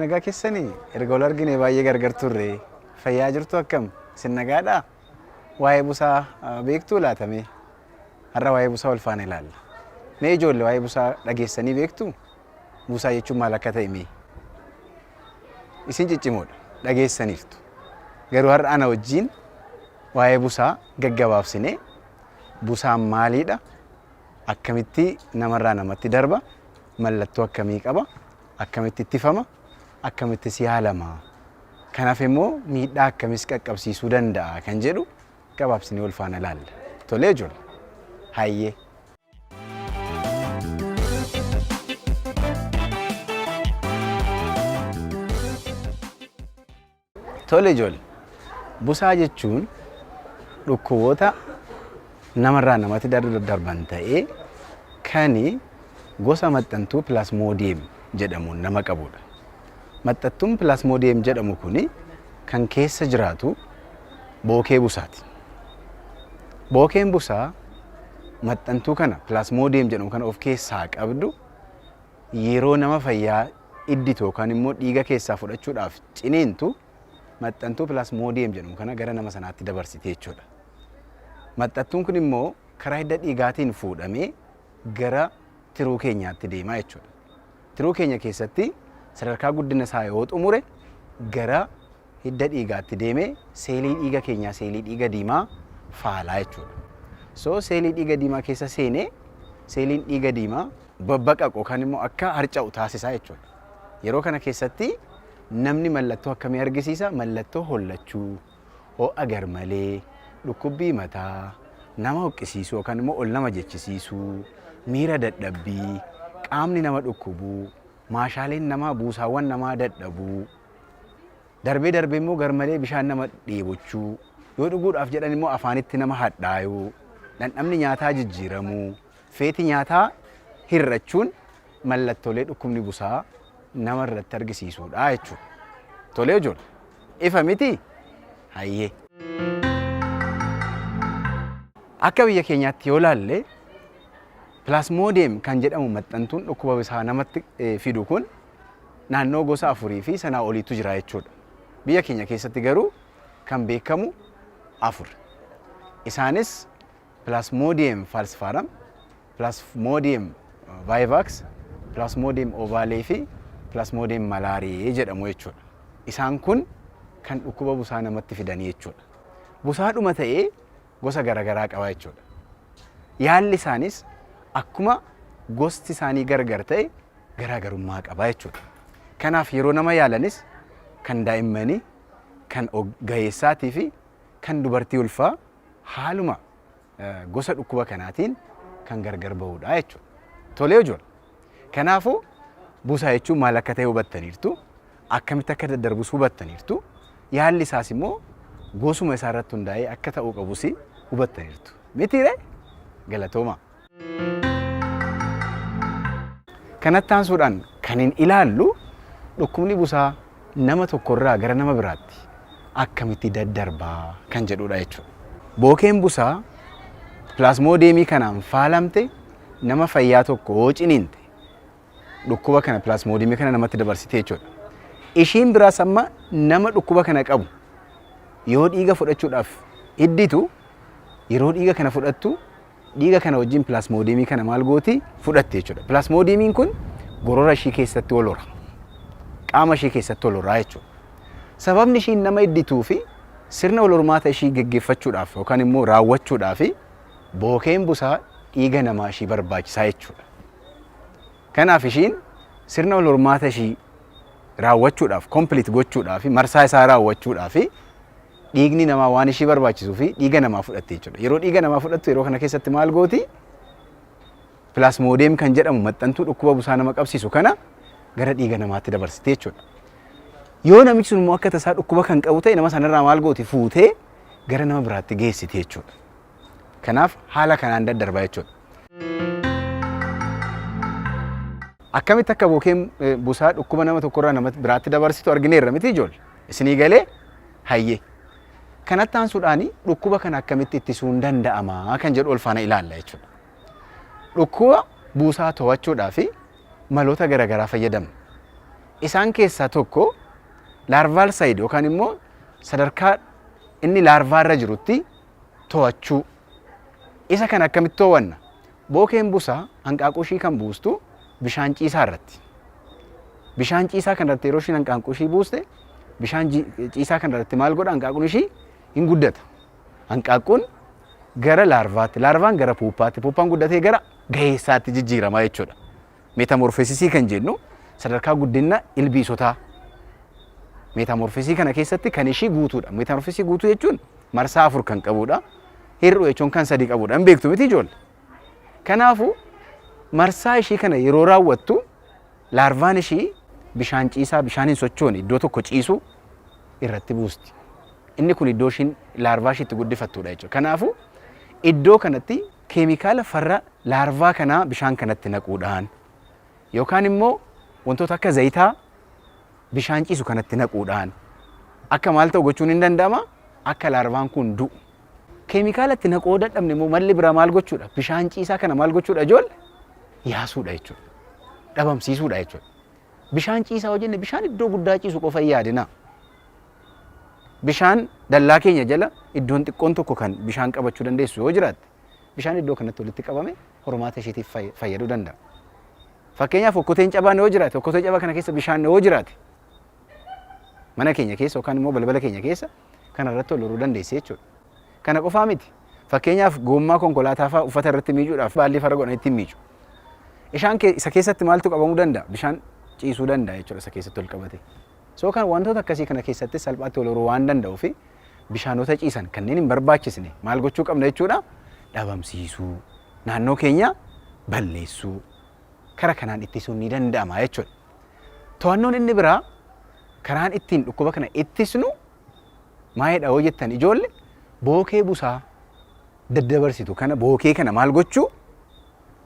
Nagaa keessanii? Erga wal argine baay'ee gargar turre. Fayyaa jirtu? Akkam isin, nagaadhaa? Waa'ee busaa beektuu laatamee? Har'a waa'ee busaa wal faana ilaalla. Mee ijoollee, waa'ee busaa dhageessanii beektuu? Busaa jechuun maal akka ta'e mee? Isin ciccimoodha, dhageessaniirtu. Garuu har'a ana wajjin waa'ee busaa gaggabaabsinee, busaan maaliidha? Akkamitti namarraa namatti darba? Mallattoo akkamii qaba? Akkamitti ittifama? Akkamitti si yaalama? Kanaaf immoo miidhaa akkamis qaqqabsiisuu danda'a kan jedhu gabaabsinee wal faana ilaalla. Tolee ijoollee? Hayyee. Tole ijoollee. Busaa jechuun dhukkuboota namarraa namatti darban ta'ee kan gosa maxxantuu pilaasmoodiyeem jedhamuun nama qabudha. Maxxantuun pilaasmoodiyeem jedhamu kun kan keessa jiraatu bookee busaati. Bookeen busaa maxxantuu kana, pilaasmoodiyeem jedhamu kana of keessaa qabdu, yeroo nama fayyaa idditu yookaan immoo dhiiga keessaa fudhachuudhaaf ciniintu, maxxantuu pilaasmoodiyeem jedhamu kana gara nama sanaatti dabarsite jechuudha. Maxxantuun kun immoo karaa hidda dhiigaatiin fuudhamee gara tiruu keenyaatti deema jechuudha. Tiruu keenya keessatti sadarkaa guddina isaa yoo xumure, gara hidda dhiigaatti deemee seelii dhiiga keenyaa, seelii dhiiga diimaa faalaa jechuudha. So seelii dhiiga diimaa keessa seenee seeliin dhiiga diimaa babbaqaqu yookaan immoo akka harca'u taasisaa jechuudha. Yeroo kana keessatti namni mallattoo akkamii argisiisa? Mallattoo hollachuu, ho'a garmalee, dhukkubbii mataa, nama hoqqisiisuu yookaan immoo ol nama jechisiisuu, miira dadhabbii, qaamni nama dhukkubuu, maashaaleen namaa, buusaawwan namaa dadhabuu, darbee darbee immoo garmalee bishaan nama dheebochuu, yoo dhuguudhaaf jedhan immoo afaanitti nama hadhaayuu, dhandhamni nyaataa jijjiiramuu, feeti nyaataa hir'achuun mallattoolee dhukkubni busaa nama irratti argisiisuudha jechuudha. Tolee ijoollee, ifa miti? Hayyee. Akka biyya keenyaatti yoo laalle, pilaasmoodiyeem kan jedhamu maxxantuun dhukkuba busaa namatti fidu kun naannoo gosa afurii fi sanaa oliitu jira jechuudha. Biyya keenya keessatti garuu kan beekamu afur. Isaanis Plasmodium falciparum, Plasmodium vivax, Plasmodium ovale fi Plasmodium malariae jedhamu jechuudha. Isaan kun kan dhukkuba busaa namatti fidanii jechuudha. Busaadhuma ta'ee gosa garaagaraa qaba jechuudha. Yaalli isaanis akkuma gosti isaanii gargar ta'e garaagarummaa qaba jechuudha. Kanaaf yeroo nama yaalanis kan daa'immanii, kan ga'eessaatii fi kan dubartii ulfaa haaluma gosa dhukkuba kanaatiin kan gargar bahudha jechuudha. Tolee ijoollee. Kanaafuu busaa jechuun maal akka ta'e hubattaniirtu, akkamitti akka daddarbus hubattaniirtu, yaalli isaas immoo gosuma isaa irratti hundaa'ee akka ta'uu qabus hubattaniirtu. Mitiiree? Galatooma. Kanatti aansuudhaan kan hin ilaallu, dhukkubni busaa nama tokkorraa gara nama biraatti akkamitti daddarbaa kan jedhudha jechuudha. Bookeen busaa pilaasmoodiyeemii kanaan faalamte nama fayyaa tokko yoo ciniinte, dhukkuba kana, pilaasmoodiyeemii kana namatti dabarsite jechuudha. Ishiin biraas amma nama dhukkuba kana qabu yoo dhiiga fudhachuudhaaf idditu, yeroo dhiiga kana fudhattu dhiiga kana wajjin pilaasmoodiyeemii kana maal gooti? Fudhatte jechuudha. Pilaasmoodiyeemiin kun gorora ishii keessatti wal hora. Qaama ishii keessatti wal horaa jechuudha. Sababni ishiin nama iddituu fi sirna wal hormaata ishii geggeeffachuudhaaf yookaan immoo raawwachuudhaaf bookeen busaa dhiiga namaa ishii barbaachisaa jechuudha. Kanaaf ishiin sirna wal hormaata ishii raawwachuudhaaf, complete gochuudhaaf, marsaa isaa raawwachuudhaaf dhiigni namaa waan ishii barbaachisuu fi dhiiga namaa fudhatte jechuudha. Yeroo dhiiga namaa fudhattu, yeroo kana keessatti maal gooti? Pilaasmoodiyeem kan jedhamu maxxantuu dhukkuba busaa nama qabsiisu kana gara dhiiga namaatti dabarsite jechuudha. Yoo namichi sun immoo akka tasaa dhukkuba kan qabu ta'e, nama sanarraa maal gooti? Fuutee gara nama biraatti geessite jechuudha. Kanaaf haala kanaan daddarbaa jechuudha. Akkamitti akka bookeen busaa dhukkuba nama tokkorraa nama biraatti dabarsitu argineerra miti ijoollee? Isinii galee? Hayyee. Kanatti aansuudhaan dhukkuba kana akkamitti ittisuun danda'ama kan jedhu ol faana ilaalla jechuudha. Dhukkuba buusaa to'achuudhaaf maloota garaagaraa fayyadamna. Isaan keessaa tokko larval side yookaan immoo sadarkaa inni laarvaa irra jirutti to'achuu. Isa kana akkamitti to'anna? Bookeen busaa hanqaaquu ishii kan buustu bishaan ciisaa irratti. Bishaan ciisaa kana irratti yeroo ishiin hanqaaquu ishii buuste, bishaan ciisaa kana irratti maal godha? Hanqaaquun ishii hin guddata. Hanqaaquun gara laarvaatti, laarvaan gara puuppaatti, puuppaan guddatee gara gaheessaatti jijjiirama jechuudha. Meetamorfeesisii kan jennu sadarkaa guddina ilbiisotaa. Meetamorfeesisii kana keessatti kan ishii guutuudha. Meetamorfeesisii guutuu jechuun marsaa 4 kan qabudha. Hir'uu jechuun kan 3 qabudha. Hin beektu miti ijoollee? Kanaafuu marsaa ishii kana yeroo raawwattu, laarvaan ishii bishaan ciisaa, bishaan hin sochoone, iddoo tokko ciisu irratti buusti. Inni kun iddoo ishiin laarvaa ishii itti guddifattudha jechuudha. Kanaafuu iddoo kanatti keemikaala farra laarvaa kanaa bishaan kanatti naquudhaan yookaan immoo wantoota akka zayitaa bishaan ciisu kanatti naquudhaan akka maal ta'u gochuun hin danda'ama, akka laarvaan kun du'u. Keemikaala itti naquu dadhabne immoo malli biraa maal gochuudha? Bishaan ciisaa kana maal gochuudha ijoollee? Yaasuudha jechuudha. Dhabamsiisuudha jechuudha. Bishaan ciisaa yoo jenne, bishaan iddoo guddaa ciisu qofa hin yaadinaa. Bishaan dallaa keenya jala iddoon xiqqoon tokko kan bishaan qabachuu dandeessu yoo jiraatte, bishaan iddoo kanatti walitti qabame hormaata isheetiif fayyaduu danda'a. Fakkeenyaaf, okkoteen cabaan yoo jiraate, okkotee cabaa kana keessa bishaan yoo jiraate, mana keenya keessa yookaan immoo balbala keenya keessa kana irratti ol horuu dandeessi jechuudha. Kana qofaa miti. Fakkeenyaaf, gommaa konkolaataa fa'aa uffata irratti miicuudhaaf baallii farra godhanii ittiin miicu. Ishaan isa keessatti maaltu qabamuu danda'a? Bishaan ciisuu danda'a jechuudha isa keessatti ol qabate. So kan wantoota akkasii kana keessatti salphaatti ol horuu waan danda'uu fi bishaanota ciisan kanneen hin barbaachisne maal gochuu qabna jechuudha? Dhabamsiisuu. Naannoo keenya balleessuu. Kara kanaan ittisuun ni danda'ama jechuudha. To'annoon inni biraa karaan ittiin dhukkuba kana ittisnu maalidha yoo jettan ijoolle, bookee busaa daddabarsitu kana, bookee kana maal gochuu?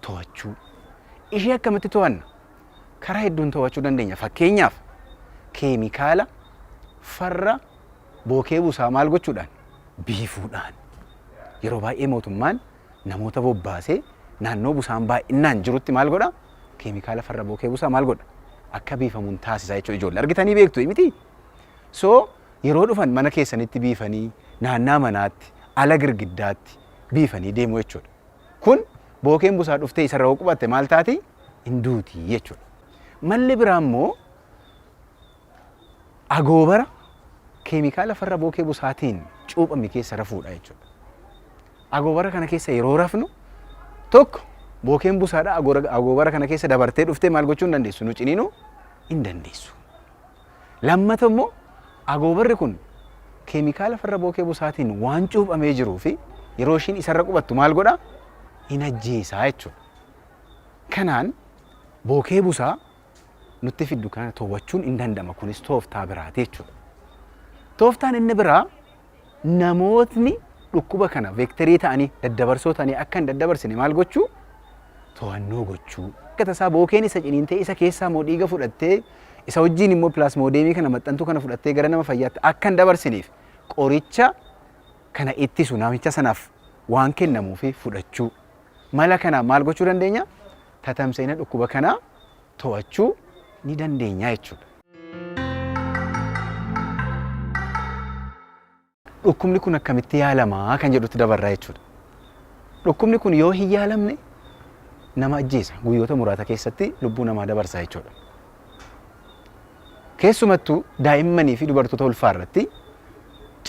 To'achuu. Ishee akkamitti to'anna? Karaa hedduun to'achuu dandeenya. Fakkeenyaaf, keemikaala farra bookee busaa maal gochuudhaan? Biifuudhaan. Yeroo baay'ee mootummaan namoota bobbaasee naannoo busaan baay'inaan jirutti maal godha? Keemikaala farra bookee busaa maal godha? Akka biifamuun taasisa jechuudha ijoollee. Argitanii beektu miti? So yeroo dhufan mana keessanitti biifanii, naannaa manaatti, ala girgiddaatti biifanii deemu jechuudha. Kun bookeen busaa dhuftee isarra yoo qubatte maal taati? Hin duuti jechuudha. Malli biraa immoo agoobara keemikaala farra bookee busaatiin cuuphame keessa rafuudha jechuudha. Agoobara kana keessa yeroo rafnu, tokko bookeen busaadha agoobara kana keessa dabartee dhuftee maal gochuu hin dandeessu? Nu ciniinuu hin dandeessu. Lammata immoo agoobarri kun keemikaala farra bookee busaatiin waan cuuphamee jiruu fi yeroo ishiin isarra qubattu maal godha? Hin ajjeesaa jechuudha. Kanaan bookee busaa nutti fiddu kana to'achuun hin danda'ama. Kunis tooftaa biraati jechuudha. Tooftaan inni biraa namootni dhukkuba kana veektarii ta'anii, daddabarsoo ta'anii akka hin daddabarsine maal gochuu? To'annoo gochuu. Akka tasaa bookeen isa ciniintee, isa keessaa immoo dhiiga fudhattee, isa wajjin immoo pilaasmoodeemii kana, maxxantuu kana fudhattee gara nama fayyaatti akka hin dabarsineef qoricha kana ittisu namicha sanaaf waan kennamuufi fudhachuu. Mala kanaan maal gochuu dandeenya? Tatamsa'ina dhukkuba kanaa to'achuu ni dandeenya jechuudha. Dhukkubni kun akkamitti yaalamaa kan jedhutti dabarraa jechuudha. Dhukkubni kun yoo hin yaalamne nama ajjeesa. Guyyoota muraasa keessatti lubbuu namaa dabarsa jechuudha. Keessumattuu daa'immanii fi dubartoota ulfaa irratti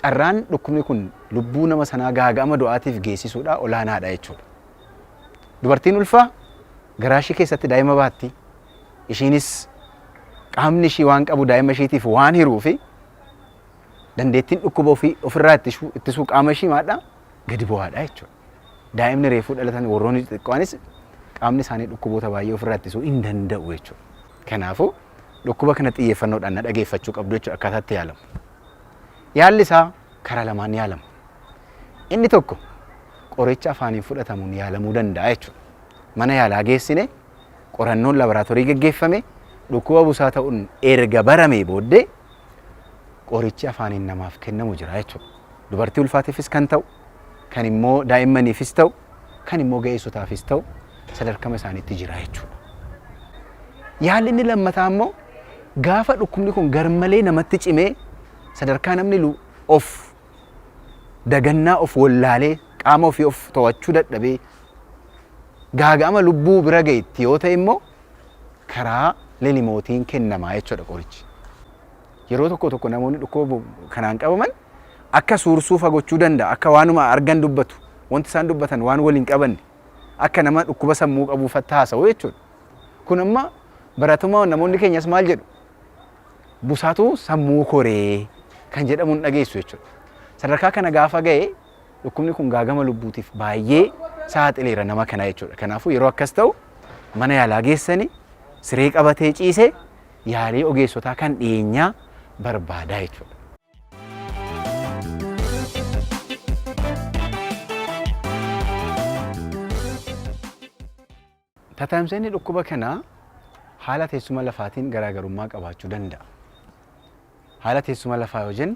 carraan dhukkubni kun lubbuu nama sanaa gaaga'ama du'aatiif geessisuudha olaanaadha jechuudha. Dubartiin ulfaa garaa ishii keessatti daa'ima baatti. Ishiinis qaamni ishii waan qabu daa'ima ishiitiif waan hiruu fi dandeettiin dhukkuba ofii ofirraa ittisuu qaama ishii maadha? Gadi bu'aadha jechuudha. Daa'imni reefuu dhalatan, warroonni xixiqqoonis, qaamni isaanii dhukkuboota baay'ee ofirraa ittisuu hin danda'u jechuudha. Kanaafuu dhukkuba kana xiyyeeffannoodhaan na dhageeffachuu qabdu jechuudha akkaataa itti yaalamu. Yaalli isaa karaa lamaan yaalama. Inni tokko qoricha afaaniin fudhatamuun yaalamuu danda'a jechuudha. Mana yaalaa geessine, qorannoon laaboraatoorii geggeeffame, dhukkuba busaa ta'uun erga baramee booddee qorichi afaaniin namaaf kennamu jira jechuudha. Dubartii ulfaatiifis kan ta'u, kan immoo daa'immaniifis ta'u, kan immoo ga'eessotaafis ta'u sadarkama isaaniitti jira jechuudha. Yaalli inni lammataa immoo Gaafa dhukkubni kun garmalee namatti cimee sadarkaa namni of dagannaa, of wallaalee, qaama ofii of to'achuu dadhabee gaaga'ama lubbuu bira ga'etti yoo ta'e immoo karaa lelimootiin kennamaa jechuudha qorichi. Yeroo tokko tokko namoonni dhukkuba kanaan qabaman akka suursuufa gochuu danda'a. Akka waanuma argan dubbatu. Wanti isaan dubbatan waan waliin qabanne. Akka nama dhukkuba sammuu qabuufatti haasa'u jechuudha. Kun amma baratamaa namoonni keenyas maal jedhu? Busaatu sammuu koree kan jedhamuun dhageessu jechuudha. Sadarkaa kana gaafa ga'e dhukkubni kun gaagama lubbuutiif baay'ee saaxileera nama kana jechuudha. Kanaafuu yeroo akkas ta'u mana yaalaa geessanii siree qabatee ciisee yaalii ogeessotaa kan dhiyeenyaa barbaadaa jechuudha. Tatamsa'inni dhukkuba kanaa haala teessuma lafaatiin garaagarummaa qabaachuu danda'a. Haala teessuma lafaa yoo jennu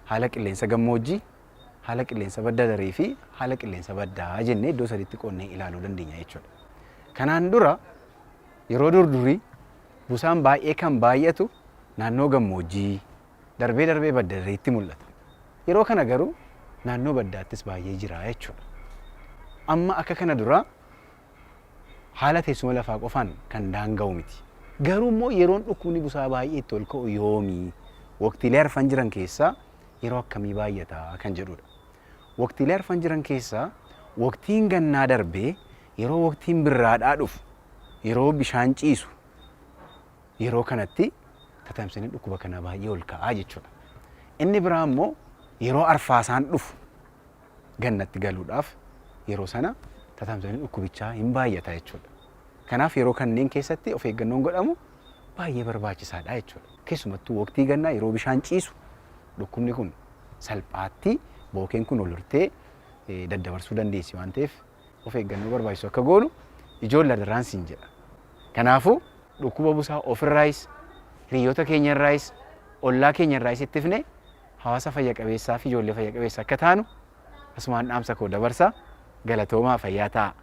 haala qilleensa gammoojjii, haala qilleensa badda daree fi haala qilleensa baddaa jennee iddoo sadiitti qoodnee ilaaluu dandeenya jechuudha. Kanaan dura yeroo durdurii busaan baay'ee kan baay'atu naannoo gammoojjii darbee darbee badda dareetti mul'ata. Yeroo kana garuu naannoo baddaattis baay'ee jira jechuudha. Amma akka kana duraa haala teessuma lafaa qofaan kan daanga'u miti. Garuu immoo yeroon dhukkubni busaa baay'ee itti ol ka'u yoomi? Waqtiilee arfan jiran keessaa yeroo akkamii baay'ata kan jedhudha. Waqtiilee arfan jiran keessaa waqtiin gannaa darbee yeroo waqtiin birraadhaa dhufu, yeroo bishaan ciisu, yeroo kanatti tatamsa'inni dhukkuba kanaa baay'ee ol ka'aa jechuudha. Inni biraa immoo yeroo arfaasaan dhufu gannatti galuudhaaf yeroo sana tatamsa'inni dhukkubichaa hin baay'ata jechuudha. Kanaaf yeroo kanneen keessatti of eeggannoon godhamu baay'ee barbaachisaadha jechuudha. Keessumattuu waqtii gannaa yeroo bishaan ciisu dhukkubni kun salphaatti bookeen kun ol hortee daddabarsuu dandeessi waan ta'eef of eeggannoo barbaachisu akka goonu ijoollee adaraan siin jedha. Kanaafuu dhukkuba busaa ofirraayis, hiriyoota keenyarraayis, ollaa keenyarraayis ittifne hawaasa fayya qabeessaa fi ijoollee fayya qabeessa akka taanu asumaan dhaamsa koo dabarsa. Galatoomaa, fayyaa ta'a.